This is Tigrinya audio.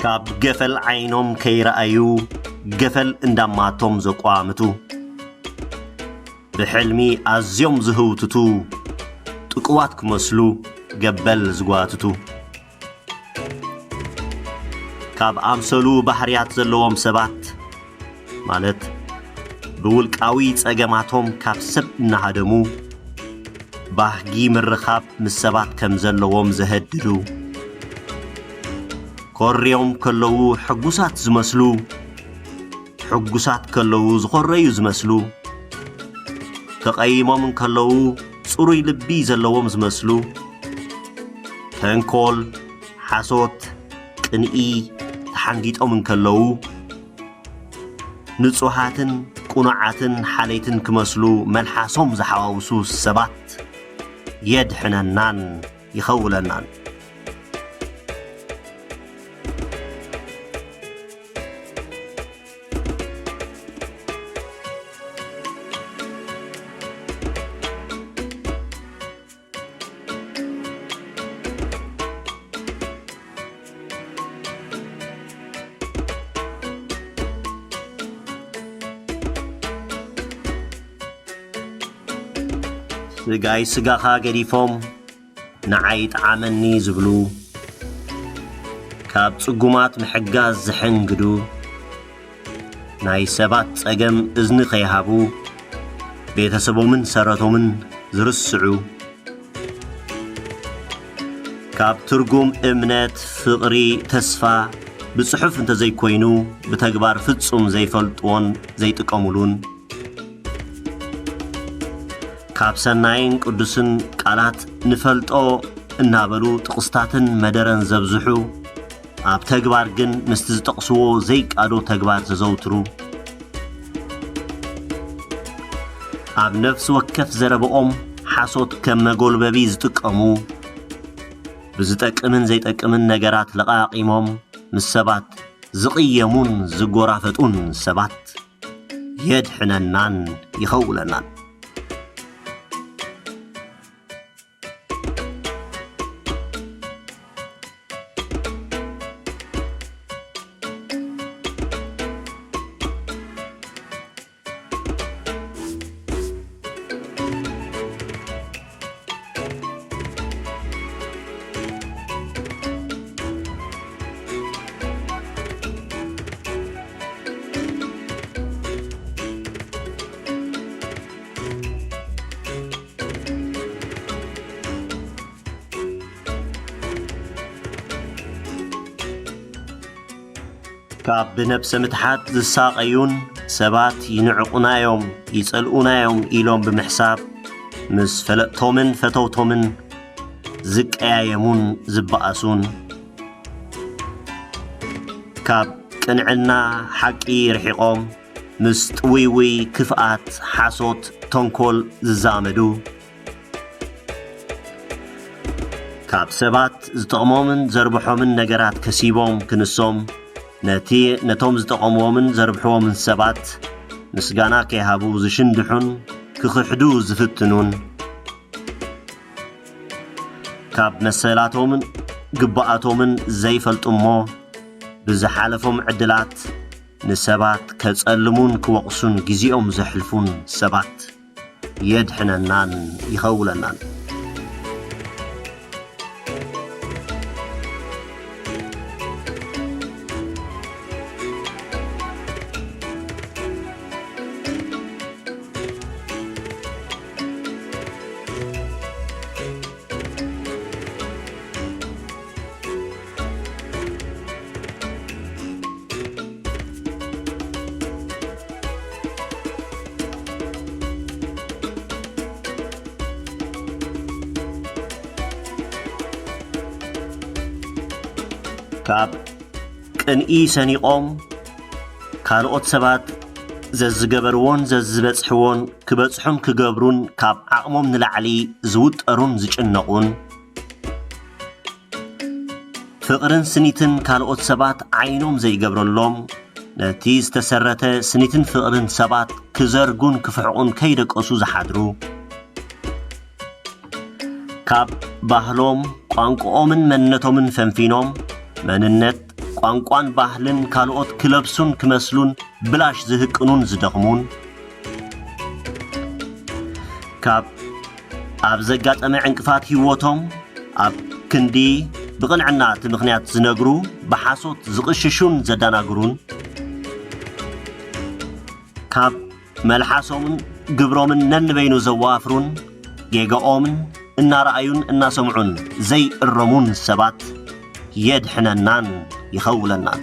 ካብ ገፈል ዓይኖም ከይረኣዩ ገፈል እንዳማቶም ዘቋምቱ፣ ብሕልሚ ኣዝዮም ዝህውትቱ፣ ጥቁዋት ክመስሉ ገበል ዝጓትቱ፣ ካብ ኣምሰሉ ባህርያት ዘለዎም ሰባት፣ ማለት ብውልቃዊ ጸገማቶም ካብ ሰብ እናሃደሙ፣ ባህጊ ምርኻብ ምስ ሰባት ከም ዘለዎም ዘህድዱ፣ ኮርዮም ከለዉ ሕጉሳት ዝመስሉ፣ ሕጉሳት ከለዉ ዝኾረዩ ዝመስሉ፣ ተቐይሞም እንከለዉ ጽሩይ ልቢ ዘለዎም ዝመስሉ፣ ተንኮል፣ ሓሶት፣ ቅንኢ ተሓንጊጦም እንከለዉ፣ ንጹሃትን ቅኑዓትን ሓለይትን ክመስሉ መልሓሶም ዝሓዋውሱ ሰባት የድሕነናን ይኸውለናን። ስጋይ ስጋኻ ገዲፎም ንዓይ ጠዓመኒ ዝብሉ፣ ካብ ጽጉማት ምሕጋዝ ዝሕንግዱ፣ ናይ ሰባት ጸገም እዝኒ ከይሃቡ፣ ቤተሰቦምን ሰረቶምን ዝርስዑ፣ ካብ ትርጉም እምነት፣ ፍቕሪ፣ ተስፋ ብጽሑፍ እንተዘይኮይኑ ብተግባር ፍጹም ዘይፈልጥዎን ዘይጥቀሙሉን፣ ካብ ሰናይን ቅዱስን ቃላት ንፈልጦ እናበሉ ጥቕስታትን መደረን ዘብዝሑ፣ ኣብ ተግባር ግን ምስቲ ዝጠቕስዎ ዘይቃዶ ተግባር ዘዘውትሩ፣ ኣብ ነፍሲ ወከፍ ዘረብኦም ሓሶት ከም መጎልበቢ ዝጥቀሙ፣ ብዝጠቅምን ዘይጠቅምን ነገራት ለቓቒሞም ምስ ሰባት ዝቕየሙን ዝጎራፈጡን ሰባት የድሕነናን ይኸውለናን። ካብ ብነብሰ ምትሓት ዝሳቐዩን ሰባት ይንዕቑናዮም፣ ይጸልኡናዮም ኢሎም ብምሕሳብ፣ ምስ ፈለጥቶምን ፈተውቶምን ዝቀያየሙን ዝበኣሱን፣ ካብ ቅንዕና ሓቂ ርሒቖም፣ ምስ ጥውይውይ፣ ክፍኣት፣ ሓሶት፣ ተንኮል ዝዛመዱ፣ ካብ ሰባት ዝጠቕሞምን ዘርብሖምን ነገራት ከሲቦም ክንሶም፣ ነቲ ነቶም ዝጠቐምዎምን ዘርብሕዎምን ሰባት ምስጋና ከይሃቡ ዝሽንድሑን ክኽሕዱ ዝፍትኑን፣ ካብ መሰላቶምን ግብኣቶምን ዘይፈልጡ እሞ ብዝሓለፎም ዕድላት ንሰባት ከጸልሙን ክወቕሱን ግዜኦም ዘሕልፉን ሰባት የድሕነናን ይኸውለናን። ካብ ቅንኢ ሰኒቖም፣ ካልኦት ሰባት ዘዝገበርዎን ዘዝበጽሕዎን ክበጽሑን ክገብሩን ካብ ዓቕሞም ንላዕሊ ዝውጠሩን ዝጭነቑን፣ ፍቕርን ስኒትን ካልኦት ሰባት ዓይኖም ዘይገብረሎም፣ ነቲ ዝተሰረተ ስኒትን ፍቕርን ሰባት ክዘርጉን ክፍሕቑን ከይደቀሱ ዝሓድሩ፣ ካብ ባህሎም፣ ቋንቋኦምን መንነቶምን ፈንፊኖም፣ መንነት ቋንቋን ባህልን ካልኦት ክለብሱን ክመስሉን ብላሽ ዝህቅኑን ዝደኽሙን፣ ካብ ኣብ ዘጋጠመ ዕንቅፋት ህይወቶም ኣብ ክንዲ ብቕንዕና እቲ ምኽንያት ዝነግሩ፣ ብሓሶት ዝቕሽሹን ዘደናግሩን፣ ካብ መልሓሶምን ግብሮምን ነንበይኑ ዘዋፍሩን፣ ጌጋኦምን እናረኣዩን እናሰምዑን ዘይእረሙን ሰባት የድሕነናን ይኸውለናን።